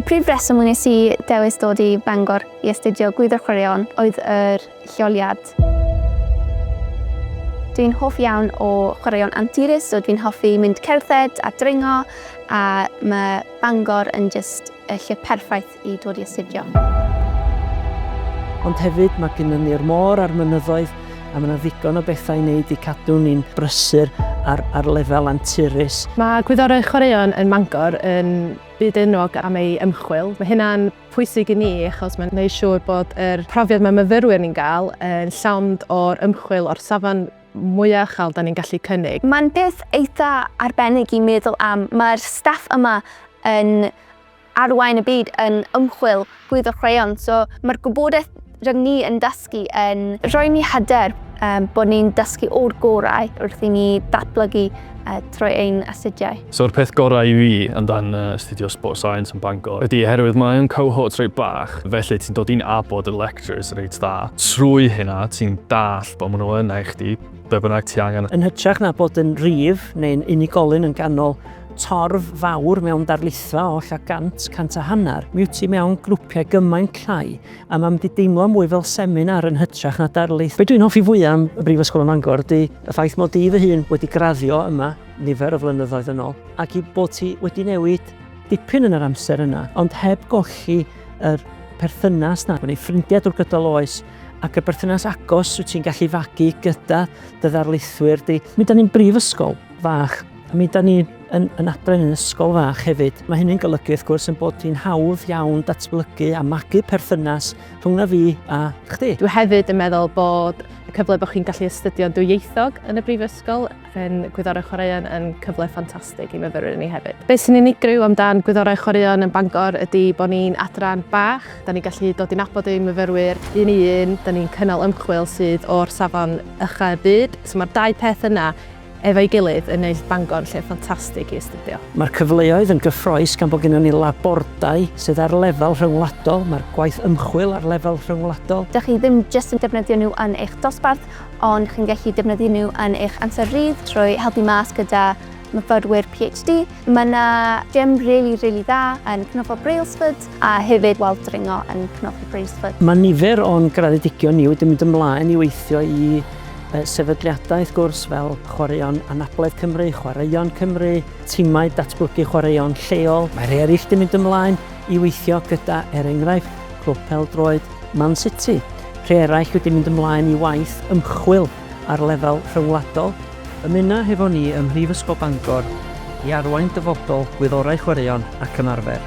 prif reswm wnes i dewis dod i Bangor i astudio Gwyddor Chwaraeon oedd yr lleoliad. Dwi'n hoff iawn o chwaraeon anturus, so dwi'n hoffi mynd cerdded a dringo, a mae Bangor yn jyst y lle perffaith i dod i astudio. Ond hefyd mae gennym ni'r môr a'r mynyddoedd a mae yna ddigon o bethau i wneud i cadw ni'n brysur ar, ar lefel anturus. Mae Gwyddorau Chwaraeon yn Mangor yn byd enwog am ei ymchwil. Mae hynna'n pwysig i ni achos mae'n gwneud siŵr bod yr profiad mae myfyrwyr ni'n gael yn llawn o'r ymchwil o'r safon mwyaf uchel da ni'n gallu cynnig. Mae'n peth eitha arbennig i meddwl am. Mae'r staff yma yn arwain y byd yn ymchwil gwyddor chwaraeon, so mae'r gwybodaeth rydyn ni yn dysgu yn rhoi ni hyder um, bod ni'n dysgu o'r gorau wrth i ni ddatblygu uh, trwy ein astudiau. So'r peth gorau i fi amdan uh, astudio Sport Science yn Bangor ydy oherwydd mae'n cohort reit bach, felly ti'n dod i'n abod y lectures reit dda. Trwy hynna, ti'n dall bod maen nhw yna i chdi, be bynnag ti angen. Yn hytrach na bod yn rif neu'n unigolyn yn ganol torf fawr mewn darlithfa o ella gant, cant a hanner, mi wyt ti mewn grwpiau gymaint llai a mae'n mynd i deimlo mwy fel seminar yn hytrach na darlith. Be dwi'n hoffi fwyaf am y Brifysgol ym Mangor ydy y ffaith mod i fy hun wedi graddio yma nifer o flynyddoedd yn ôl ac i bod ti wedi newid dipyn yn yr amser yna, ond heb golli yr perthynas na, gwneud ffrindiau drwy gydol oes ac y berthynas agos wyt ti'n gallu fagu gyda dy ddarlithwyr di. Mi da ni'n brifysgol fach A mi da ni yn, yn adran yn ysgol fach hefyd. Mae hynny'n golygu, wrth gwrs, yn bod hi'n hawdd iawn datblygu a magu perthynas rhwng na fi a chdi. Dwi hefyd yn meddwl bod y cyfle bod chi'n gallu astudio'n dwyieithog yn y brifysgol yn Gwyddorau Chwaraeon yn cyfle ffantastig i myfyrwyr ni hefyd. Be sy'n unigryw amdan Gwyddorau Chwaraeon yn Bangor ydy bod ni'n adran bach, da ni'n gallu dod i nabod ein myfyrwyr un i un, da ni'n cynnal ymchwil sydd o'r safon ucha y byd, so mae'r dau peth yna efo'i gilydd yn wneud Bangor yn lle ffantastig i astudio. Mae'r cyfleoedd yn gyffrous gan bod gennym ni labordai sydd ar lefel rhyngwladol, mae'r gwaith ymchwil ar lefel rhyngwladol. Dych chi ddim jyst yn defnyddio nhw yn eich dosbarth, ond chi'n gallu defnyddio nhw yn eich amser rhydd trwy helpu mas gyda myfyrwyr PhD. Mae yna gym rili, rili dda yn Canolfan Brailsford a hefyd wal dringo yn Canolfan Brailsford. Mae nifer o'n graddedigion ni wedi mynd ymlaen i weithio i sefydliadau wrth gwrs fel Chwaraeon Anabledd Cymru, Chwaraeon Cymru, timau datblygu chwaraeon lleol. Mae rhai eraill wedi mynd ymlaen i weithio gyda, er enghraifft, Clwb Pêl-droed Man City. Rhai eraill wedi mynd ymlaen i waith ymchwil ar lefel rhyngwladol. Ymuna hefo ni ym Mhrifysgol Bangor i arwain dyfodol gwyddorau chwaraeon ac ymarfer.